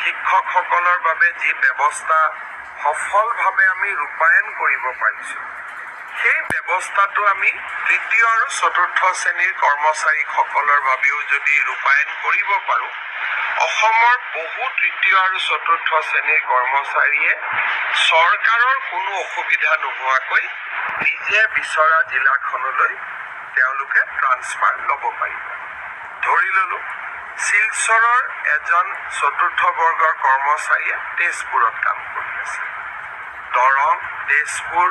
শিক্ষকসকলৰ বাবে যি ব্যৱস্থা সফলভাৱে আমি ৰূপায়ণ কৰিব পাৰিছোঁ, সেই ব্যৱস্থাটো আমি তৃতীয় আৰু চতুৰ্থ শ্ৰেণীৰ কৰ্মচাৰীসকলৰ বাবেও যদি ৰূপায়ণ কৰিব পাৰোঁ, অসমৰ বহু তৃতীয় আৰু চতুৰ্থ শ্ৰেণীৰ কৰ্মচাৰীয়ে চৰকাৰৰ কোনো অসুবিধা নোহোৱাকৈ নিজে বিচৰা জিলাখনলৈ তেওঁলোকে ট্ৰান্সফাৰ ল'ব পাৰিব। ধৰি ল'লোঁ, শিলচৰৰ এজন চতুৰ্থ বৰ্গৰ কৰ্মচাৰীয়ে তেজপুৰত কাম কৰি আছে, দৰং, তেজপুৰ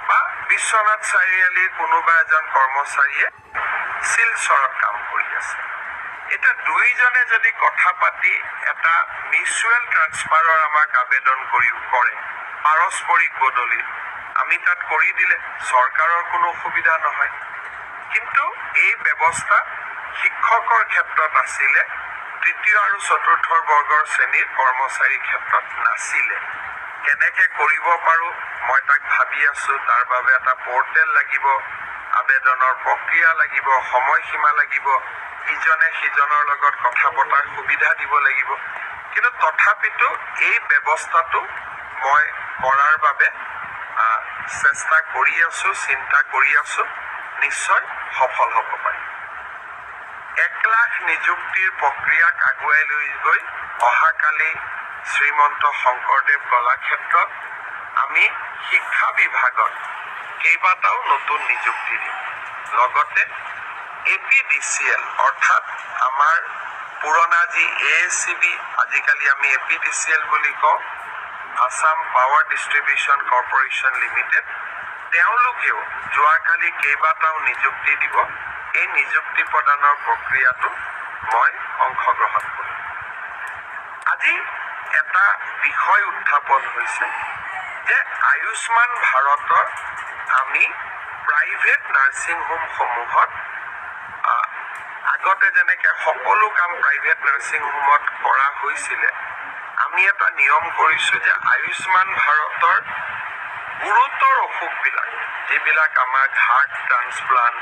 বা বিশ্বনাথ চাৰিআলিৰ কোনোবা এজন কৰ্মচাৰীয়ে শিলচৰত কাম কৰি আছে। এতিয়া দুইজনে যদি কথা পাতি এটা মিউচুৱেল ট্ৰান্সফাৰৰ আমাক আবেদন কৰে, পাৰস্পৰিক বদলি, আমি তাত কৰি দিলে চৰকাৰৰ কোনো অসুবিধা নহয়। কিন্তু এই ব্যৱস্থা শিক্ষকৰ ক্ষেত্ৰত আছিলে, তৃতীয় আৰু চতুৰ্থ বৰ্গৰ শ্ৰেণীৰ কৰ্মচাৰীৰ ক্ষেত্ৰত নাছিলে। কেনেকৈ কৰিব পাৰোঁ মই তাক ভাবি আছোঁ। তাৰ বাবে এটা পৰ্টেল লাগিব, আবেদনৰ প্ৰক্ৰিয়া লাগিব, সময়সীমা লাগিব, ইজনে সিজনৰ লগত কথা পতাৰ সুবিধা দিব লাগিব। কিন্তু তথাপিতো এই ব্যৱস্থাটো মই কৰাৰ বাবে চেষ্টা কৰি আছোঁ, চিন্তা কৰি আছোঁ, নিশ্চয় সফল হ'ব পাৰিম। 1 লাখ নিযুক্তিৰ প্ৰক্ৰিয়াক আগুৱাই লৈ গৈ অহাকালি শ্ৰীমন্ত শংকৰদেৱ কলাক্ষেত্ৰত আমি শিক্ষা বিভাগত কেইবাটাও নতুন নিযুক্তি দিম। লগতে APDCL, অৰ্থাৎ আমাৰ পুৰণা যি ASCB, আজিকালি আমি APDCL বুলি কওঁ, Assam power distribution corporation limited, তেওঁলোকেও যোৱাকালি কেইবাটাও নিযুক্তি দিব। এই নিযুক্তি প্ৰদানৰ প্ৰক্ৰিয়াটো মই অংশগ্ৰহণ কৰিম। আজি এটা বিষয় উত্থাপন হৈছে যে আয়ুষ্মান ভাৰতৰ আমি প্ৰাইভেট নাৰ্ছিং হোমসমূহত আগতে যেনেকৈ সকলো কাম প্ৰাইভেট নাৰ্ছিং হোমত কৰা হৈছিলে, আমি এটা নিয়ম কৰিছোঁ যে আয়ুষ্মান ভাৰতৰ গুৰুতৰ অসুখবিলাক, যিবিলাক আমাক হাৰ্ট ট্ৰান্সপ্লাণ্ট